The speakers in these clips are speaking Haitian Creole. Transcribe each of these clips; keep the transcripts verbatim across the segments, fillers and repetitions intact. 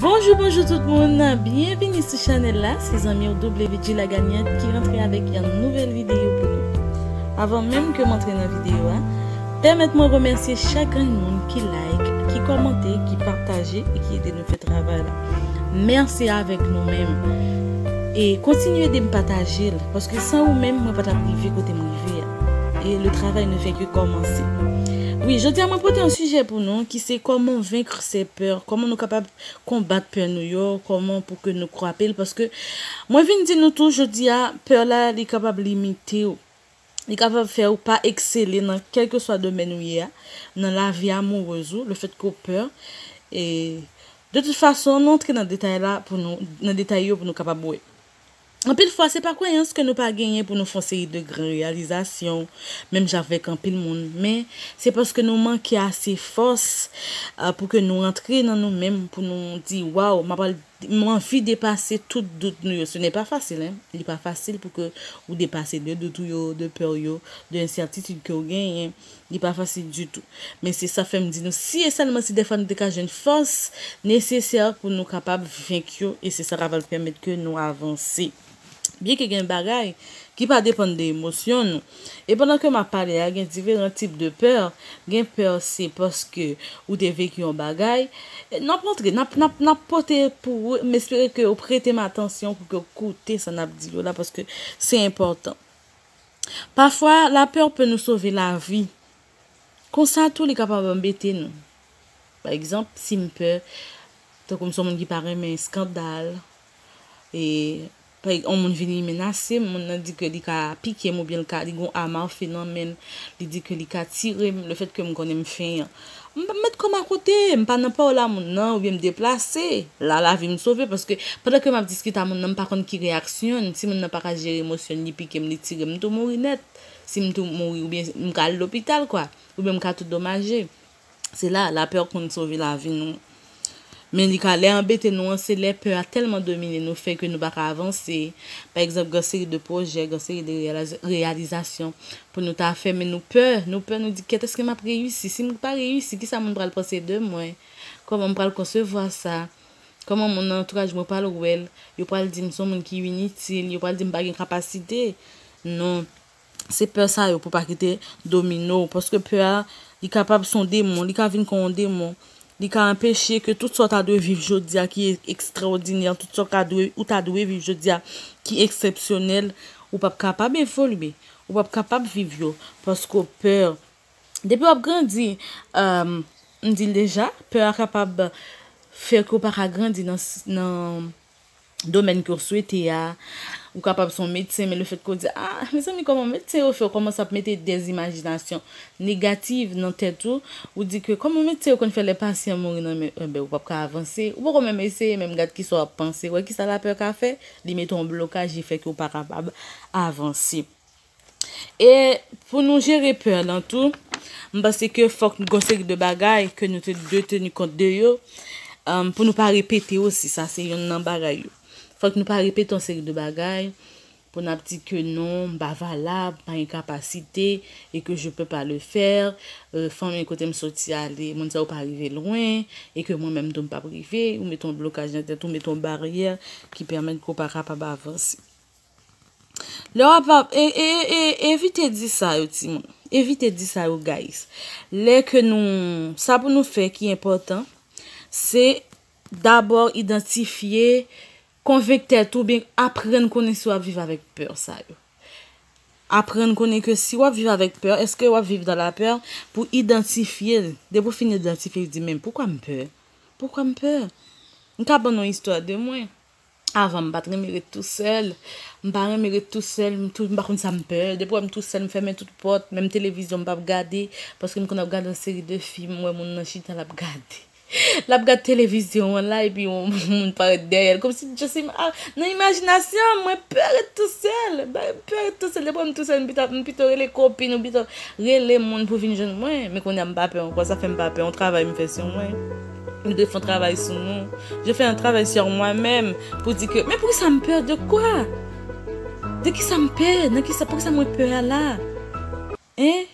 Bonjou, bonjou tout moun, byenvini sou chanèl la, se zanmi w W G La Gagnante ki rantre avèk yon nouvèl videyo pou nou. Avan menm ke m antre nan videyo a, pèmèt mwen remèsye chak grenn moun ki like, ki kòmante, ki pataje e ki ede nou fè travay la. Mèsi avèk nou menm. E kontinye ede m pataje l, paske san ou menm, mwen pa t ap rive kote m rive a. E le travay ne fait que commencer. Wi, jodi a mwen pote yon sijè pou nou ki se comment vaincre ses peurs, kòman nou kapab konbat pè nou yo, kòman pou ke nou kwape l, paske mwen vin di nou tou jodi a, pè la li kapab limite w. Li kapab fè w pa eksele nan kèlkeswa domèn ou ye a, nan lavi amourèz ou, le fait que w pè. E de tout fason, nou antre nan detay la pou nou, nan detay yo pou nou kapab wè. Anpil fwa, se pa kwayans ke nou pa genyen pou nou fè yon seri de gran reyalizasyon, menm jan avèk anpil moun, men se paske nou manke ase fòs, ah, pou ke nou rantre nan nou menm, pou nou di, waw, m ap al, m anvi depase tout dout nou yo. Ce n'est pas facile, hein. Li pa fasil pou ke ou depase de dout ou yo, de pè w yo, de ensètitid ke w genyen. Li pa fasil ditou. Men se sa fè m di nou, si e sèlman si dèfwa nou te ka jwenn fòs nesesè pou nou kapab venk yo, e se sa k ap pèmèt ke nou avanse. Byenke gen bagay ki pa depann de emosyon nou. E pandan ke m ap pale a, gen diferan tip de pè. Gen pè se paske ou te veki yon bagay. E n ap montre, n ap, n ap, n ap pote pou ou, m espere ke ou prete m atansyon pou ke w koute sa n ap di yo la, paske se enpòtan. Pafwa, lapè pè nou sove lavi. Konsa tou, li kapab anbete nou. Pa egzanp, si m pè, tankou m se yon moun ki pa renmen eskandal, e pa, yon moun vini menase m, moun nan di ke li ka pike m oubyen li ka, li gon am afe nan men l, li di ke li ka tire m, le fèt ke m konnen m fenyan. M pa met kò m akote, m pa nan pawòl a moun nan, oubyen m deplase. La, lavi m sove, paske pandan ke m ap diskite a moun nan, m pa konn ki reyaksyon l. Si moun nan pa ka jere emosyon l, li pike m, li tire m, m tou mouri nèt. Si m tou mouri, oubyen m ka al lopital, kwa. Oubyen m ka tou domaje. Se la, lapè konn sove lavi nou. Men li ka lè anbete nou an, se lè pè a tèlman domine nou, fè ke nou pa ka avanse. Pa egzanp, gen seri de pwojè, gen seri de reyaliz-, reyalizasyon pou nou ta fè, men nou pè, nou pè, nou di, kèt, èske m ap reyisi? Si m pa reyisi, kisa moun pral panse de mwen? Kòman m pral konsevwa sa? Kòman moun nan antouraj mwen pral wè l? Yo pral di m se yon moun ki initil, yo pral di m pa gen kapasite. Non. Se pè sa yo pou pa kite domine w, paske pè a, li kapab se yon demon, li ka vin kon yon demon. Li ka anpeche ke tout sa w ta dwe viv jodi a ki ekstraòdinè, tout sa w ka dwe, ou ta dwe viv jodi a ki eksepsyonèl, ou p ap kapab evolye, ou p ap kapab viv yo, paske w pè. Depi w ap grandi, um, m di l deja, pè a kapab fè ke w pa ka grandi nan, nan domèn ke w swete a. Ou kapab se yon medsen, men le fèt ke w di, ah, mezanmi, kòman medsen yo fè, w kòmanse ap mete dèzimajinasyon negatif nan tèt ou, ou di ke kòman medsen yo konn fè lè pasyan mouri nan men, enben, ou p ap ka avanse, ou poko menm eseye, menm gad kisa w ap panse, wè kisa lapè ka fè, li mete yon blokaj, li fè ke w pa kapab avanse. E pou nou jere pè lan tou, m panse ke fòk nou gon seri de bagay ke nou te dwe teni kont de yo, um, pou nou pa repete osi, sa se yonn nan bagay yo. Fòk nou pa repete yon seri de bagay, pou n ap di ke non, m pa valab, m pa gen kapasite, e ke je peux pas le faire, euh, fanmi kote m soti ale, moun sa yo pa rive lwen, e ke mwen menm tou m p ap rive, ou mete yon blokaj nan tèt ou, mete yon baryè ki pèmèt ke w pa kapab avanse. Lè w ap, e, e, e, evite di sa yo, timoun. Evite di sa yo, guys. Lè ke nou, sa pou nou fè ki enpòtan, se dabò idantifye, konvenk tèt ou, oubyen aprann konnen si w ap viv avèk pè sa yo. Aprann konnen ke si w ap viv avèk pè, èske w ap viv dans la peur, pou idantifye l. Depi w fin idantifye, di, men poukwa m pè? Poukwa m pè? M ka ban nou yon istwa de mwen. Avan, m pa t renmen ret tousèl. M pa renmen ret tousèl. M tou, m pa konn sa m pè. Depi w wè m tousèl, m fèmen tout pòt. Menm televizyon, m p ap gade. Paske m konn ap gade yon seri de fim. M wè moun nan chita, l ap gade. L ap gade televizyon an la, epi yon moun parèt dèyè l. Kòmsi just im-, ah, nan imajinasyon m, mwen pè ret tousèl. Ba, m pè ret tousèl. Depi w wè m tousèl, m pito, m pito rele kopin, ou pito rele moun pou vin jwenn mwen. Men kounye a, m pa pè ankò. Sa fè m pa pè. Yon travay m fè sou mwen. M dwe fè yon travay sou nou. Je fais un travail sur moi-même pou di ke, men poukisa m pè de kwa? De kisa m pè? Nan kisa, poukisa mwen pè a la? Hein?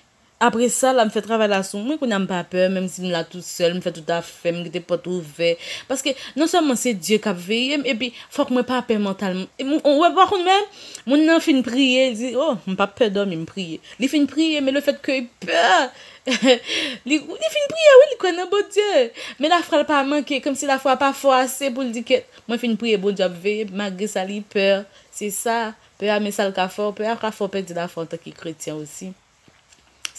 Apre sa, la m fè travay la sou mwen, kounye a m pa pè, menm si m la tou sèl, m fè tout afè, m kite pòt ouvè. Paske non sèlman se Dye k ap veye m, epi fòk mwen pa pè mantalman. E m, ou wè, pa konn menm, moun nan fin priye, li di, "Oh, m p ap pè dòmi, m priye." Li fin priye, men le fèt ke li pè, li, li fin priye, wi, li kwè nan Bondye. Men lafwa l pa manke, kòmsi lafwa pa fò ase pou l di ke mwen fin priye, Bondye ap veye, malgre sa, li pè. Se sa, pè a, men sa l ka fè w, pè a ka fè w pèdi lafwa antanke kretyen osi.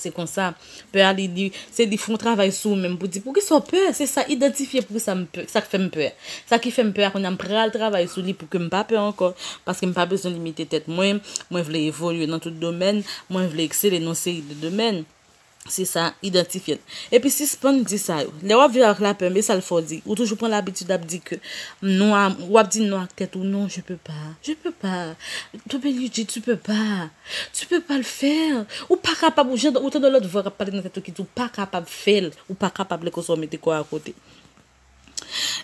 Se konsa. Pè a, li, li, se li fè yon travay sou ou menm pou di, "Poukisa w pè?" Se sa, idantifye poukisa m pè, sa k fè m pè. Sa ki fè m pè a, kounye a m pral travay sou li pou ke m pa pè ankò, paske m pa bezwen limite tèt mwen, mwen vle evolye nan tout domèn, mwen vle eksele nan yon seri de domèn. Se sa, idantifye l. Epi sispann di sa yo. Lè w ap viv avèk lapè, men sa l fè w di. Ou toujou pran labitid ap di ke non a, w ap di non ak tèt ou, "Non, je peux pas. Je peux pas. Toupeludji, tu peux pas." Tu peux pas le faire. Ou pa kapab, ou jan, ou tande lòt vwa k ap pale nan tèt ou ki di ou pa kapab fè l, ou pa kapab lè konsa w mete kò a kote.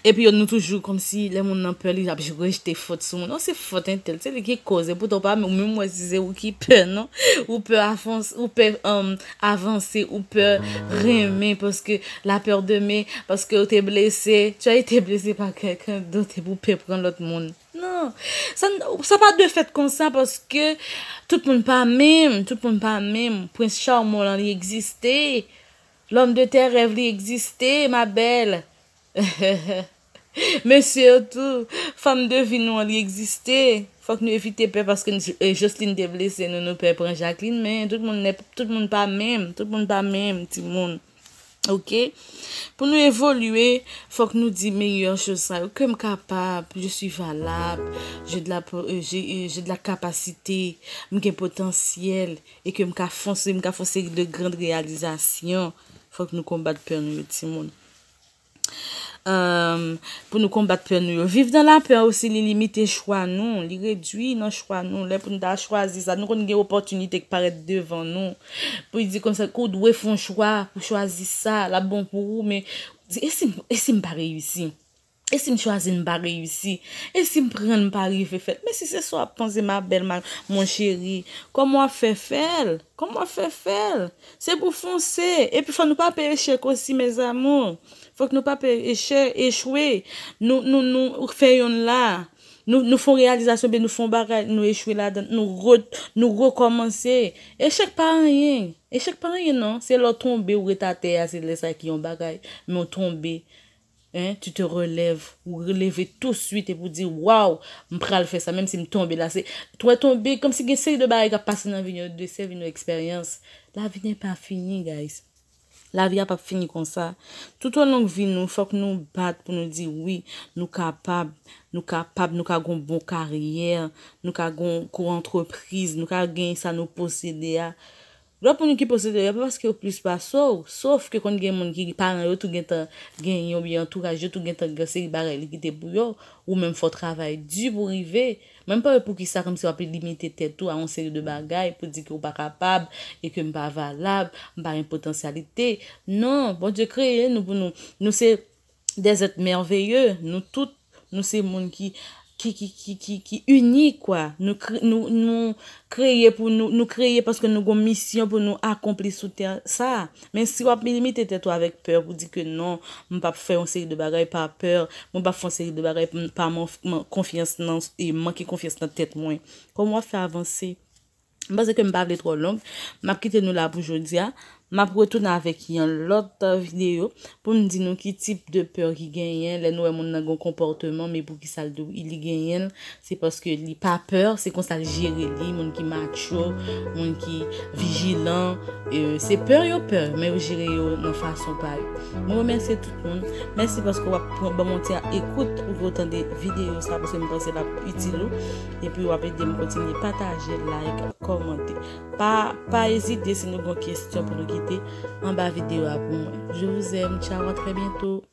Epi yo, nou toujou kòmsi lè moun nan pè, li ap rejte fòt sou moun. Non, se fòt entèl, se li ki koz. Epoutan ou pa menm, ou menm wè si se ou ki pè, non. Ou pè avans-, ou pè, um, avanse, ou pè renmen, paske la peur de mais, paske ou te blese. Tu as été blessé par quelqu'un d'autre, epi ou pè pran lòt moun. Non, sa, n- sa pa dwe fèt konsa, paske tout moun pa menm, tout moun pa menm. Prens chawmon lan, li egziste. Lòm de tè rèv, li egziste, ma bèl. Mesye yo tou, fanm de vi nou an, li egziste. Fòk nou evite pè, paske n- e, Jocelyn te blese nou, nou pè pran Jacqueline, men tout moun, tout moun pa menm, tout moun pa menm, timoun. Ok? Pou nou evolye, fòk nou di meyè choz sa yo, ke m kapab, je suis valable, j'ai de la po- euh, j'ai euh, j'ai de la capacité, m gen potansyèl, e ke m ka fonse, m ka fè yon seri de grand reyalizasyon. Fòk nou konbat pè nou yo, timoun. Um, pou nou konbat pè nou yo. Viv nan lapè osi, li limite chwa nou, li redwi nan chwa nou. Lè pou nou ta chwazi sa, nou konn gen opòtinite ki parèt devan nou. Pou li di konsa, ke w dwe fè yon chwa, pou chwazi sa, l ap bon pou ou, men di, e si m, e si m pa reyisi? E si m chwazi m pa reyisi? E si m pran m pa rive fè l? Men si se sa w ap panse, ma belle, ma, mon chéri, kòman w ap fè fè l? Kòman w ap fè fè l? Se pou fonse. Epi fò nou pa pè echèk osi, mes amours. Fòk nou pa pè echè, echwe. Nou, nou, nou fè yonn la. Nou, nou fè yon reyalizasyon, ben nou fè yon bagay, nou echwe ladan, nou re, nou rekòmanse. Echèk pa anyen. Echèk pa anyen, non. Se lè w tonbe, ou ret atè a, se lè sa ki yon bagay. Men w tonbe. Hein, tu te relèves, ou releve touswit epi w di, waw, m pral fè sa, menm si m tonbe la. Se, ou wè tonbe, kòmsi gen seri de bagay k ap pase nan vi nou, de sèvi nou eksperyans. La vie n'est pas finie, guys. Lavi a p ap fini konsa. Tout olong vi nou, fòk nou bat pou nou di wi, nou kapab, nou kapab, nou ka gon bon karyè, nou ka gon gwo antrepriz, nou ka gen sa nou posede a. Lòt moun ki posede yo, pa paske yo plis pase w, sof ke konn gen moun ki paran yo tou gentan genyen oubyen antouraj yo tou gentan gen seri bagay li kite pou yo, ou menm fò w travay di pou rive. Mwen m pa wè poukisa kòmsi w ap limite tèt ou a yon seri de bagay pou di ke w pa kapab e ke m pa valab, m pa gen potansyalite. Non, Bondye kreye nou pou nou, nou se des êtres merveilleux, nou tout, nou se moun ki, ki, ki, ki, ki, ki inik, kwa. Nou, kre- nou, nou kreye pou nou, nou kreye paske nou gon misyon pou nou akonpli sou tè sa. Men si w ap limite tèt ou avèk pè pou di ke non, m p ap fè yon seri de bagay pa pè, mwen p ap fè yon seri de bagay pa man- man- konfyans nan, e manke konfyans nan tèt mwen. Kòman w ap fè avanse? M panse ke m pa vle twò long. M ap kite nou la pou jodi a. M ap retounen avèk yon lòt videyo pou m di nou ki tip de pè ki genyen lè nou wè moun nan gen yon konpòteman, men poukisa l di w li genyen l. Se paske li pa pè, se konsa l jere li, moun ki macho, moun ki vijilan, e, se pè yo pè, men yo jere yo nan fason pa yo. Mwen remèsye tout moun. Mèsi paske w ap pran, ban mwen ti ekout pou w tande videyo sa, paske m panse l ap itil ou. Epi w ap ede m kontinye pataje, like, kòmante. Pa, pa ezite si nou gen kesyon pou nou kite anba videyo a pou mwen. Je vous aime. Ciao, à très bientôt.